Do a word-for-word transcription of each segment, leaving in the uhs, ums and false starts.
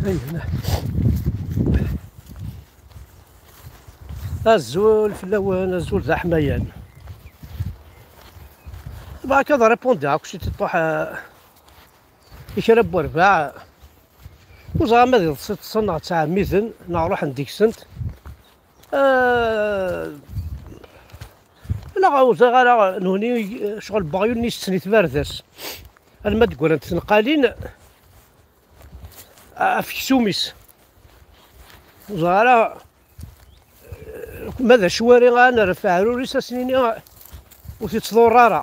Ayyen. Azul fell-awen, azul d aḥmayan. Bɣiɣ ad répondre akk si teṭṭuḥ, eh, i kra n werbaɛ. Ur ẓriɣ ma d iḍes i ṭṭsen neɣ ttɛemmiden neɣ ruḥen deg-sent. Eh, neɣ ur ẓriɣ ara, nehni, eh, ccɣel n weɣyul-nni setten i tbarda-s. Alma d-ggrant tenqalin, ɣef uksum-is. Ẓer ara, ma d acwari ad nerfeɛ aɛrur-is, ad s-nini ur t-ittḍurr ara.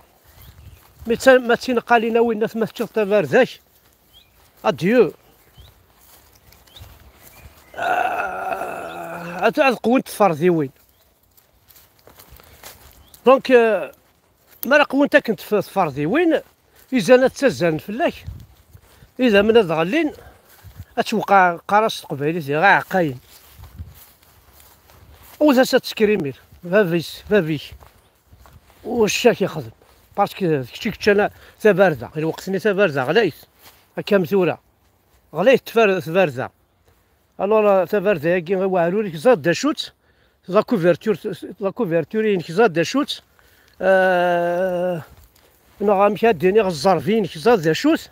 Mi d ta-, ma d tinqalin a winnat, ma teččiḍ tabarda-k, adieu. Ah, ad, ad qwent tferdiwin. Donc, euh, mi ara qwent akken tf-, tferdiwin, izan ad ttazzalen fell-ak, idammen ad ɣellin, ad twqeɛ, qqar-as s teqbaylit, iɣ aɛeqqayen. Wwet-as ad teskrimir, bab-is, bab-ik. Ur ccak ixdem. Parce que d kečč i yeččan tabarda. I lweqt-nni tabarda ɣlayet. Akka am tura. Ɣlayet tfar-, tbarda. Alors, euh, tabarda-agi i weɛrur-ik, ẓer d acu-tt, la couverture, la couverture-inek, ẓer d acu-tt, euh, neɣ amek ad d-iniɣ, ẓẓerb-inek, ẓer d acu-t,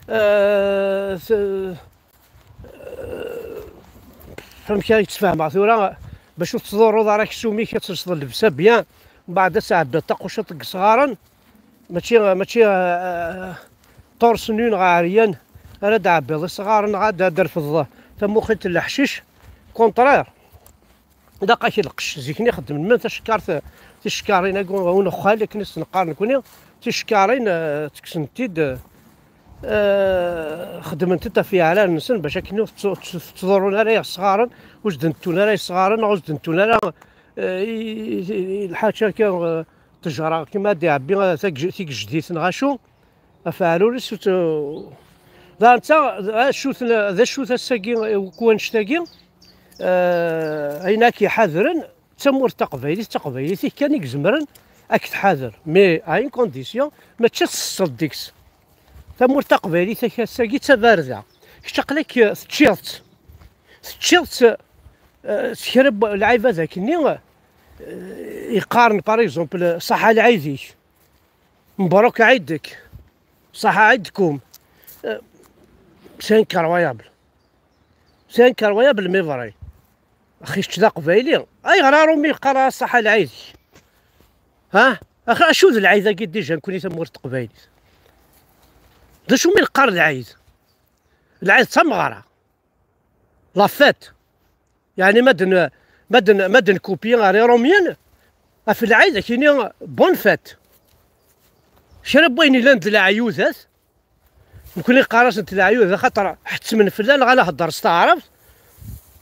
euh, t-, euh, amek ara k-tt-sfehmeɣ tura, bac ur tettḍurruḍ ara aksum-ik, ad telseḍ llebsa bien, mbeɛd ad tɛebbiḍ taquciṭ deg yesɣaren, mačči, mačči, euh, torse nu neɣ ɛeryan ara d-ɛebbiḍ isɣaren, neɣ ad d-, ad d-terfeḍ tamuxilt n leḥcic. Contraire, ilaq-ak lqecc. Zik-nni xeddmen man tacekkart, ticekkarin-agi, unexxal akken i s-neqqar nekni, ticekkarin, euh, ttekksen-t-id, euh, xeddment-d ɣef yiɛrar-nsen bac akken ur tettu-, tettḍurrun ara yesɣaren, ur s-d-nettun ara yesɣaren, neɣ ur s-d-nettun ara, euh, i, i, i lḥaǧa akka, euh, ttejra, kima ad iɛebbi, eh, tagj-, tigejdit neɣ acu, ɣef aɛrur-is ur tt-, d netta, d acu-ten, d acu-t ass-agi, eh, akk wannect-agi, eh, ayen akk iḥadren, d tamurt taqbaylit, d taqbaylit-ik kan i izemren ad k-tḥader, mais à une condition, mačči ad tesseḍ deg-s. Tamurt taqbaylit-ak ass-agi d tabarda, kečč aql-ak, eh, teččiḍ-tt, teččiḍ-tt, eh, s kra n lɛibad akkenni, eh, yeqqaren, par exemple, ṣaḥa lɛid-ik, mebruk ɛid-k, ṣaḥa ɛid-kum. Eh, c'est incroyable. C'est incroyable, mais vrai. Axi kečč d aqbayli. Ayɣer aṛumi yeqqar-as ṣaḥa lɛid-ik? Ha? Axi acu d lɛid-agi déjà nekni tamurt teqbaylit? D acu mi neqqar lɛid? Lɛid d tameɣra. La fête. Yeɛni ma d-n-, ma d-n-, ma d-nkupi ɣer Iṛumyen, ɣef lɛid ad k-ini bonne fête. Kra n wayen yellan d leɛyudat, nekni qqar-asent leɛyudat axaṭer ḥettmen fell-aneɣ ad nehder s taɛrabt.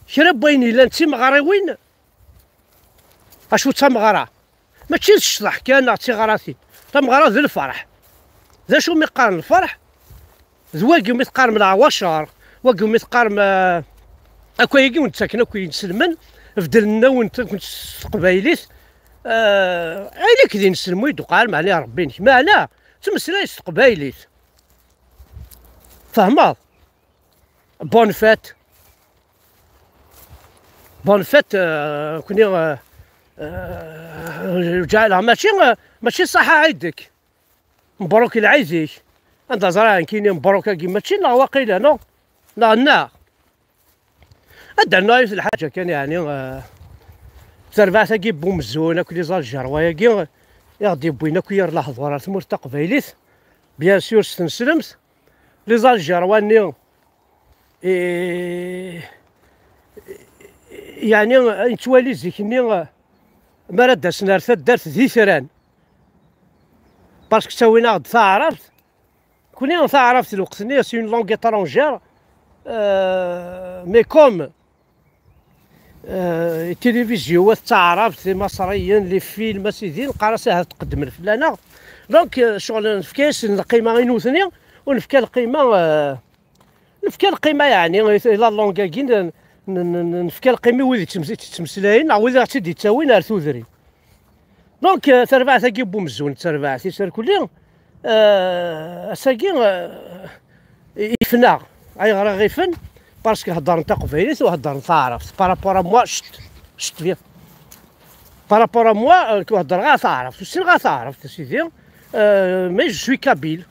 Kra n wayen yellan d timeɣriwin, acu d tameɣra? Mačči d ccḍeḥ kan neɣ d tiɣratin. Tameɣra d lferḥ. D acu mi qqaren lferḥ? D wagi umi teqqarem leɛwacer, wagi umi teqqarem, eh, akk ayagi wen-d-ttaken akk yinselmen, beddlen-awen-t akk s teqbaylit. Eh, ayen akk d inselmen i d-uqɛan, meɛna Ṛebbi-inek, meɛna ttmeslay s teqbaylit. Fehmeḍ? Bonne fête. Bonne fête, euh, kuni, euh, euh, ǧeɛleɣ mačči, euh, mačči ṣaḥa ɛid-ik. Mebruk lɛid-ik. Anda ẓriɣ nekkini mebruk-agi mačči neɣ waqila, neɣ, neɣ, neɣ. Ad d-rnuɣ yiwet lḥaǧa kan, yeɛni, euh, tarbaɛt-agi n umzun akk les Algérois-agi i ɣ-d-yewwin akk yir lehdur ar tmurt taqbaylit. Bien sûr, s tneslemt, les Algérois-nni, eh, yeɛni, nettwali zik-nni, mi ara d-asen ar taddart d itran, parce que ttawin-aɣ-d taɛrabt. Kuni taɛrabt lweqt-nni, c'est une langue étrangère, euh, mais comme, euh, tilivizyu-a d taɛrabt, imaṣriyen, les films, a sidi, neqqar-as ahat tqeddmen fell-aneɣ. Donc, euh, ccɣel nefka-yasen lqima i nutni, ur nefka lqima, euh, nefka lqima, yeɛni, i la langue-agi, n-, n-, n-, nefka lqima i wid yettmes-, yettmeslayen, neɣ wid i ɣ-tt-id-yettawin ar tudrin. Donc, euh, tarbaɛt-agi n umzun d tarbaɛt iserkuli, euh, ass-agi, euh, ifen-aɣ. Ayɣer aɣ-ifen? Parce que heddren taqbaylit u heddren taɛrabt. Par rapport à moi, chut, chut, viens. Par rapport à moi, euh, ku heddreɣ ɣer taɛrabt, ur ssineɣ ɣer taɛrabt, a sidi. Euh, mais je suis kabyle.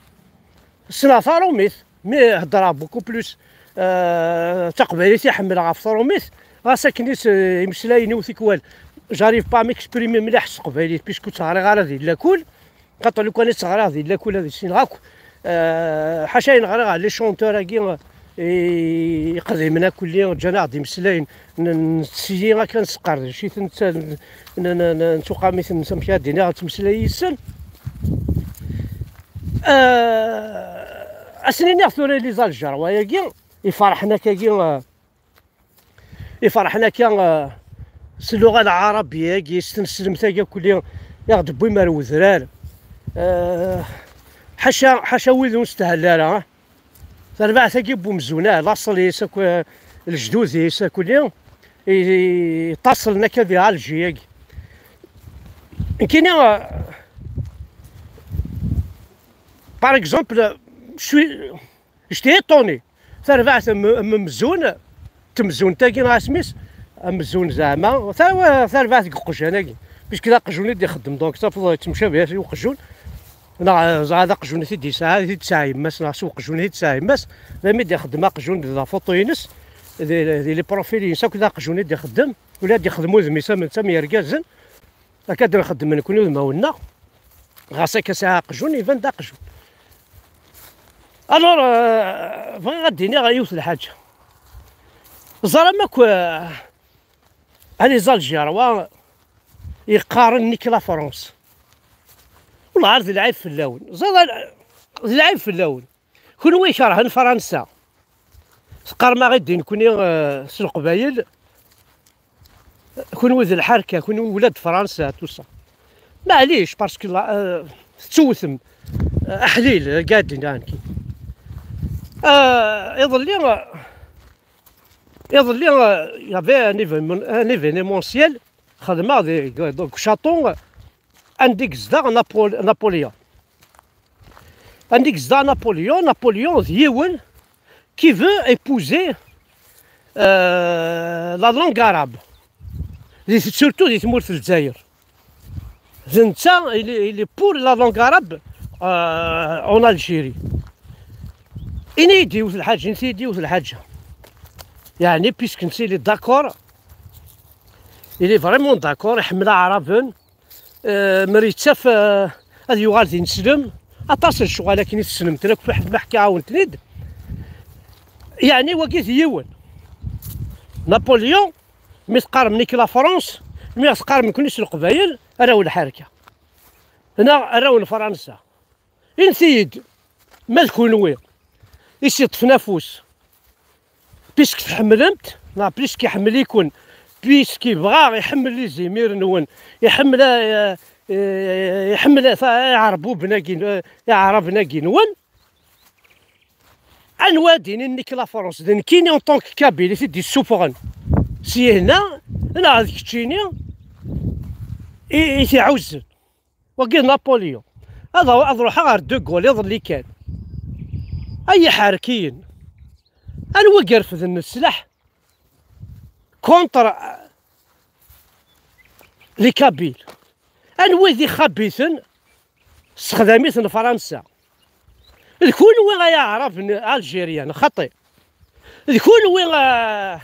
Ssneɣ taṛumit, mais heddreɣ beaucoup plus, euh, taqbaylit i ḥemmleɣ ɣef taṛumit. Ɣas akken is, euh, imeslayen-iw tikwal, j'arrive pas à m'exprimer mliḥ s teqbaylit, puisque ur tt-ɣriɣ ara di lakul. Xaṭer lukan i tt-ɣriɣ di lakul ad issineɣ akk. Euh, ḥaca ayen ɣriɣ ɣer les chanteurs-agi, i, iqdimen akk-lli ǧǧan-aɣ-d imeslayen n, n, nettili akka nesqerdec-iten, netta-, n, n, n, nettuqam-iten, amek ara d-iniɣ, nettmeslay yid-sen. Euh, ad sen-iniɣ tura les Algérois-agi, iferḥen akkagi, euh, iferḥen akka, euh, s lluɣa lɛarabiya-agi, s tneslemt-agi akk-lli i ɣ-d-wwim ar wedrar. Euh, ḥaca, ḥaca wid ur nestahel ara, ah. Tarbaɛt-agi n umzun, ah, laṣel-is akk, eh, lejdud-is akk-nni, i, i, ṭṭaṣlen akka di Alger-agi. Nekkini, eh, par exemple, je suis, j'étais étonné. Tarbaɛt am, am umzun, temzunt-agi neɣ asmi-s, amzun zeɛma, tar-, tarbaɛt deg uqjan-agi. Puisque d aqjun i d-ixeddem, donc tafeḍ yettemcabi i uqjun. Neɣ, eh, ẓra d aqjun i t-id-yesɛa, i t-id-tesɛa yemma-s, neɣ s uqjun i t-id-tesɛa yemma-s, d ami d-ixeddem aqjun d la photo-ines, di, di les profils-ines akk d aqjun i d-ixeddem, ula d-ixeddem udem-is am netta am yergazen, akka d-nxeddem nekkni udmawen-nneɣ, ɣas akka sɛiɣ aqjun, iban d aqjun. Alors, euh, bɣiɣ ad d-iniɣ yiwet lḥaǧa. Ẓram akk, euh, les Algérois yeqqaren nekk la France. Wellah d lɛib fell-awen. Ẓer, d lɛib fell-awen. Kunwi ikerhen Fransa. Teqqarem-aɣ-id i nekkni, eh, s Leqbayel. Kunwi d lḥerka, kunwi ula d Fransa, tout ça. Maɛlic, parce que la, eh, tettewtem. Eh, aḥlil, eh, قاعد هنا. Eh, iḍelli, eh, iḍelli, eh, il y avait un événement, un événementiel. Xedmeɣ di, donc, château, anda i yezdeɣ Napol-, Napoléon. Anda i yezdeɣ Napoléon, Napoléon d yiwen qui veut épouser, euh, la langue arabe. Di, surtout di tmurt n Lezzayer. D netta, il est, il est pour la langue arabe, euh, en Algérie. Ini-yi-d yiwet lḥaǧa, ini-yi-d yiwet lḥaǧa. Yeɛni, puisque netta il est d'accord, il est vraiment d'accord, iḥemmel aɛraben, euh, mer yettaf, euh, ad yuɣal d ineslem, aṭas n lecɣal akken i tessnem-ten akk, fiḥel ma ḥkiɣ-awen-ten-id. Yeɛni, wagi d yiwen. Napoléon, mi teqqarem nekk la France, mi teqqarem nekkni s Leqbayel, arraw n lḥerka. Neɣ arraw n Fransa. Init-iyi-d, ma d kunwi i s-yeṭṭfen afus, puisque tḥemmlem-t, neɣ puisque iḥemmel-iken, puisque yebɣa, iḥemmel izimir-nwen, iḥemmel, eh, eh, iḥemmel ta-, iɛerbuben-agi, eh, iɛraben-agi-nwen, anwa ad d-inin nekk la France? D nekkini en tant que kabyle i t-id-yessufɣen syenna, neɣ d keččini i, i t-iɛuzzen? Wagi d Napoléon. Ad, ad ruḥeɣ ɣer De Gaulle iḍelli kan. Ay iḥerkiyen. Anwa i irefden sslaḥ contre les Kabyles? Anwa i d ixabiten sexdam-iten Fransa? D kunwi ay aɛraben algériens, xaṭi. D kunwi, ah,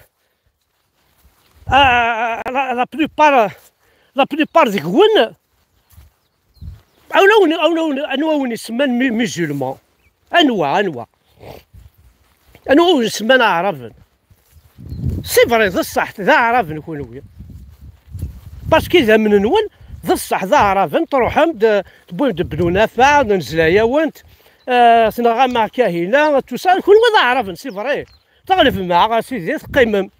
ah, la, la plupart, la plupart deg-wen, anwa wen, anwa wen, anwa wen isemman mu-, musulman? Anwa, anwa? Anwa wen isemman aɛraben? C'est vrai, d ṣṣeḥ, d aɛraben kunwi. Parce que idammen-nwen, d ṣṣeḥ, d aɛraben, truḥem-d, tewwim-d Bnu Nafaɛ, nezla-yawen-d, euh, tenɣam Kahina, tout ça, kunwi d aɛraben, c'est vrai. Teɣlebem-aɣ, a sidi, teqqimem.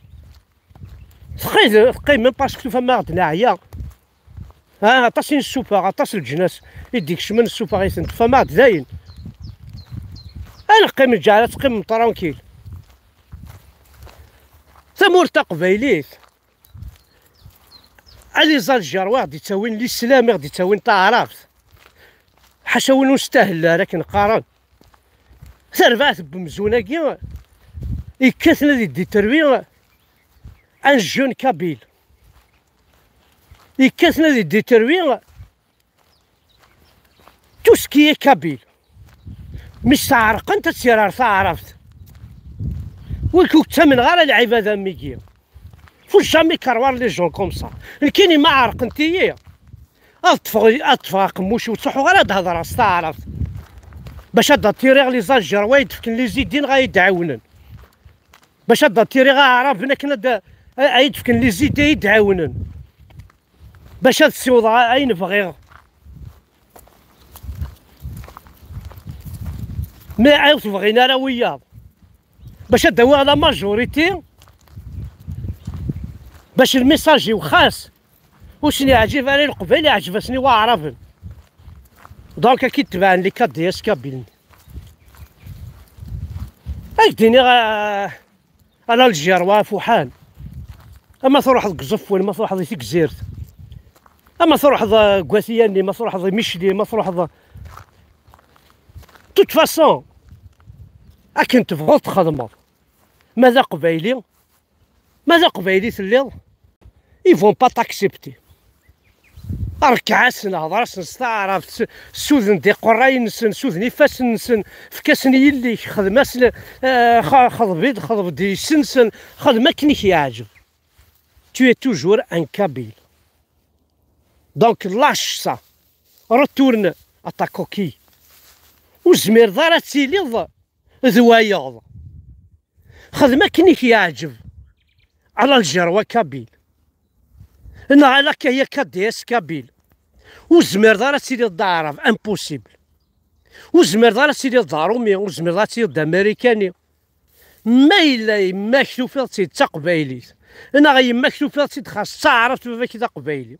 Teqqid-, teqqimem parce que tufam-aɣ-d neɛya. Ha, aṭas i nessufeɣ, aṭas n leǧnas i d-ikecmen, nessufeɣ-iten, tufam-aɣ-d dayen. Ad neqqim, neǧɛel ad teqqimem tranquille. Tamurt taqbaylit, a les Algérois i ɣ-d-ittawin lislam, i ɣ-d-ittawin taɛrabt. Ḥaca win ur nestahel ara akken qqaren. Tarbaɛt n wemzun-agi, Yekkaten ad yeddeterwi un jeune kabyle. Yekkaten ad yeddeterwi tout ce qui est kabyle. Mi s-ɛerqent ad tt-yerr ar taɛrabt. Ur k-, ur ttamneɣ ara lɛibad am wigi. Faut jamais croire les gens comme ça. Nekkini ma ɛerqent-iyi, ad ṭṭfeɣ, ad ṭṭfeɣ aqemmuc, ur ttruḥuɣ ara ad hedreɣ s taɛrabt. Bac ad attiriɣ les Algérois ay d-fken les idées neɣ ay d-ɛiwnen. Bac ad attiriɣ aɛraben akken ad, ay d-fken les idées ay d-ɛiwnen. Bac ad ssiwḍeɣ ayen bɣiɣ. Mais ay ur t-bɣin ara wiyaḍ. Bac ad awiɣ la majorité. Bac lmessage-iw xas ur sen-yeɛǧib ara i Leqbayel, yeɛǧeb-asen i Waɛraben. Donc, ad k-id-tebɛen les K D S kabyles. Ad k-d-iniɣ, ah, à l'Algérois afuḥan. Ama truḥeḍ deg Uẓeffun, ma truḥeḍ i Tegzirt, ama truḥeḍ, ah, deg At Yanni, ma truḥeḍ i Micli, ma truḥeḍ. De toute façon, akken tebɣuḍ txedmeḍ. Ma d aqbayli, ma d aqbayli telliḍ, ils vont pas t'accepter. Rekɛ-asen, hder-asen s taɛrabt, s-, suden-d iqerray-nsen, suden ifassen-nsen, efk-asen yelli-k, xdem-asen, eh, xa-, xḍeb-id, xḍeb-d yis-nsen, xdem akken i k-yeɛǧeb. Tu es toujours un kabyle. Donc, lâche ça. Retourne à ta coquille. Ur tezmireḍ ara ad tiliḍ d wayeḍ. Xdem akken i k-yeɛǧeb. À l'Algérois kabyle. Neɣ à la K-, K D S kabyle. Ur tezmireḍ ara ad tiliḍ d aɛrab, impossible. Ur tezmireḍ ara ad tiliḍ d aṛumi, ur tezmireḍ ara ad tiliḍ d amarikani. Ma yella yemma-k tufiḍ-tt-id d taqbaylit, neɣ yemma-k tufiḍ-tt-id xas d taɛrabt, baba-k d aqbayli.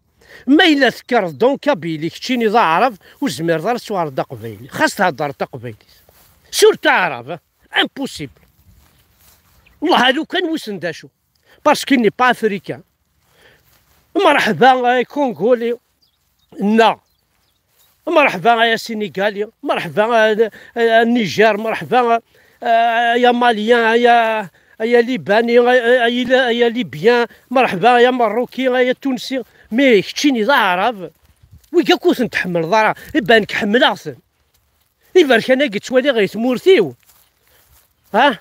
Ma yella tekkreḍ-d en kabili, keččini d aɛrab, ur tezmireḍ ara ad tuɣaleḍ d aqbayli, xas theddreḍ taqbaylit. Surtout aɛrab, impossible. Wah, a lukan wissen d acu. Parce qu'il n'est pas africain. Mreḥba ay Kongoli, neɣ mreḥba ay Sinigali, mreḥba ay, ay Niger, mreḥba ay, ay Malien, ay, ay Libani, ay, ay, ay Libyen, mreḥba ay Ameṛṛuki, ay Tunsi. Mais keččini d Aɛrab, wigi akk ur ten-tḥemmleḍ ara. Iban-k ḥemmleɣ-ten. Iberkan-agi ttwaliɣ ay tmurt-iw. Ha?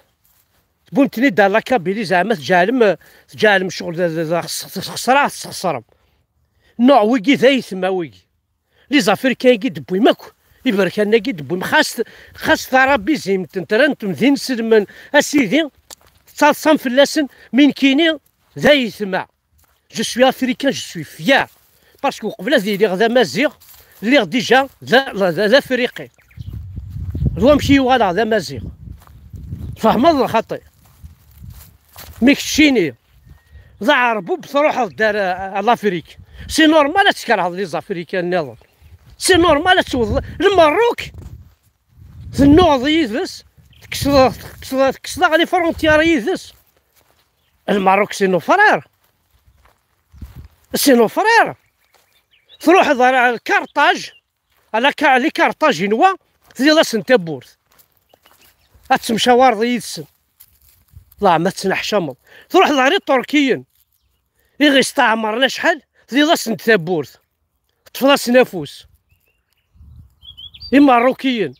Tewwim-ten-id ar la Kabylie, zeɛma tǧeɛlem, tǧeɛlem ccɣel d, d, d, d xeṣ-, xeṣra, tesxeṣrem. Non, wigi d aytma, wigi. Les Africains-agi d-tewwim akk, iberkanen-agi d-tewwim, xas, xas tarabizim-tent, rran-ten d inselmen, a sidi, tettaḍsam fell-asen, mi nekkini d aytma. Je suis africain, je suis fier. Parce que uqbel ad iliɣ d amaziɣ, lliɣ déjà d, d, d, d afriqi. D wamek i uɣaleɣ d amaziɣ. Tfehmeḍ neɣ xaṭi? Mi keččini d aɛerbub, truḥeḍ-d ar, ar l'Afrique. C'est normal ad tkerheḍ les Africains nniḍen. C'est normal ad tewwḍeḍ Lmerruk, tennuɣeḍ yid-s, tekkseḍ, tekkseḍ, tekkseḍ-aɣ les frontières yid-s. Lmerruk c'est nos frères. C'est nos frères. Truḥeḍ ar, ar Karṭaj, ala ka, les Karṭajinois, tdiḍ-asen tawwurt. Ad temcawareḍ yid-sen. Ḍaɛ ma tettneḥcameḍ. Truḥeḍ ɣer Iṭurkiyen, i ɣ-isteɛmren acḥal, tdiḍ-asen tawwurt. Teṭṭfeḍ-asen afus. Imeṛṛukiyen.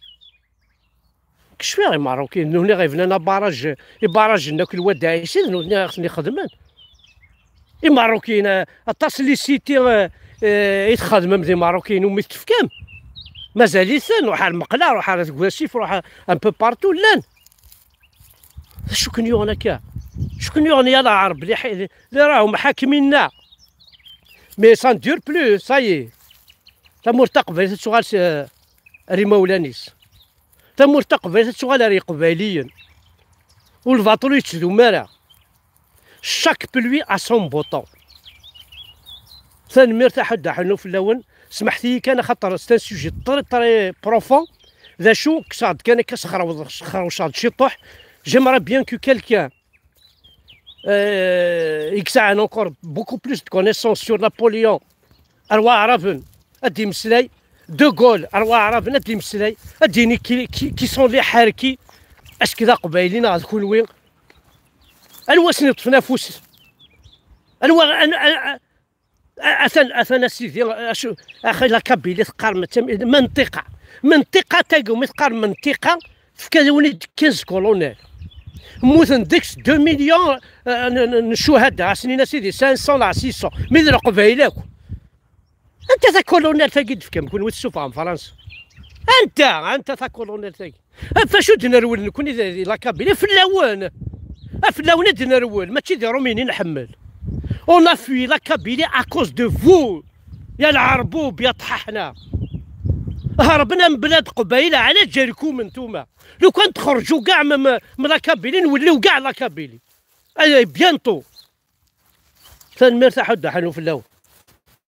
Kecfiɣ Imeṛṛukiyen, nutni ɣ-ibnan abaraj, ibaraj-nni akk Lwad Ɛisi, d nutni i ɣ-ten-ixedmen. Imeṛṛukiyen, eh, aṭas n les cités, eh, eh, i txedmem d Imeṛṛukiyen umi t-tefkam. Mazal-iten, ruḥ ar Meqla, ruḥ ar At Wasif, ruḥ ar un peu partout, llan. D acu ken-yuɣen akka? D acu ken-yuɣen ya Lɛerb li ḥi-, li, li rahu mḥakimin-nneɣ? Mais ça ne dure plus, ça y est. Tamurt taqbaylit ad tuɣal s, ar imawlan-is. Tamurt taqbaylit ad tuɣal ar Iqbayliyen. U lbaṭel ur yettdum ara. Chaque pluie a son beau temps. Tanemmirt a Ḥedd Aḥunnu fell-awen. Smeḥt-iyi kan axaṭer c'est un sujet très, très profond. D acu, kkseɣ-d kan akka, sxerwḍ-, sxerwceɣ-d ciṭuḥ. J'aimerais bien que quelqu'un, euh, i yesɛan encore beaucoup plus de connaissances sur Napoléon, ar Waɛraben ad d-imeslay, De Gaulle, ar Waɛraben ad d-imeslay, ad d-yini qui, qui, qui sont les Ḥerki, est-ce que d Aqbayli neɣ d kunwi? Anwa sen-iṭṭfen afus? Anwa an- an- a- atan atan a sidi, acu? Axi la Kabylie teqqar mačči منطقة. منطقة tagi umi teqqar منطقة, tefka-wen-id quinze colonels. Mmuten deg-s deux millions, euh, n n- n ccuhada, a s-nini a sidi cinq cents la six cents, mi d Leqbayel akk. Anta takolonelt-agi d-tefkam kunwi tessufɣem Fransa? Anta, anta takolonelt-agi? Ɣef acu d-nerwel nekni di di la Kabylie? Fell-awen! Fell-awen i d-nerwel, mačči d Iṛumyen i nḥemmel. On a fui la Kabylie à cause de vous, ya lɛerbub, ya ṭḥaḥna. Hṛebna mebla d Qbayla ɛla ǧerkum ntuma. Lukan txerǧu gaɛ m m- m la Kabylie, nwelliw gaɛ la Kabylie. Ay, bientôt. Tanemmirt a Ḥuddu Ḥanun fell-awen.